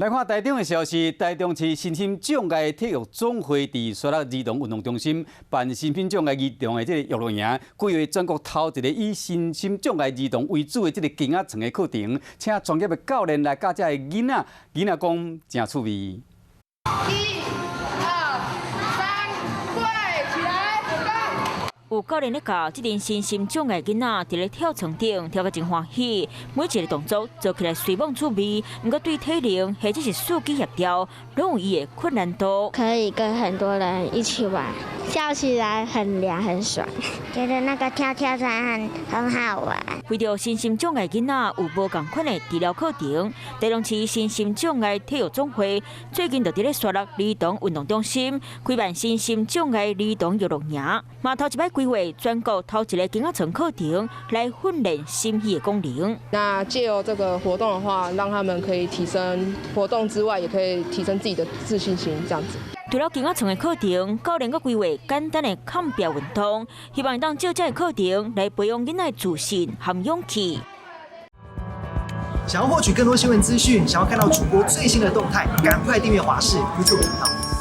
來看台中的消息，台中市身心障礙體育總會佇沙鹿兒童運動中心辦身心障礙兒童的這个遊樂營，規劃全國頭一个以身心障礙兒童為主的這个弓仔床的課程，請專業的教練來教這个囡仔，囡仔講誠趣味。一、二、三，跪起來，有教練咧教，這陣身心障礙囡仔佇咧跳床頂跳甲真歡喜，每一个動作做起來雖罔趣味，毋過對體能或者是四肢協調，攏有伊的困難度。可以跟很多人一起玩，跳起來很涼很爽，覺得那個跳跳床很好玩。為著身心障礙囡仔有無仝款的治療課程，台中市身心障礙體育總會最近就佇咧沙鹿兒童運動中心開辦身心障礙兒童遊樂營，嘛頭一擺規劃全國頭一个弓仔床課程來訓練心肺的功能。那藉由這個活動的話，讓他們可以提升活動之外，也可以提升自己的自信心，這樣子。除了弓仔床的課程，教練閣規劃簡單的抗壁運動，希望會當藉這个課程來培養囡仔的自信和勇氣。想要獲取更多新聞資訊，想要看到主播最新的動態，趕快訂閱華視 YouTube 頻道。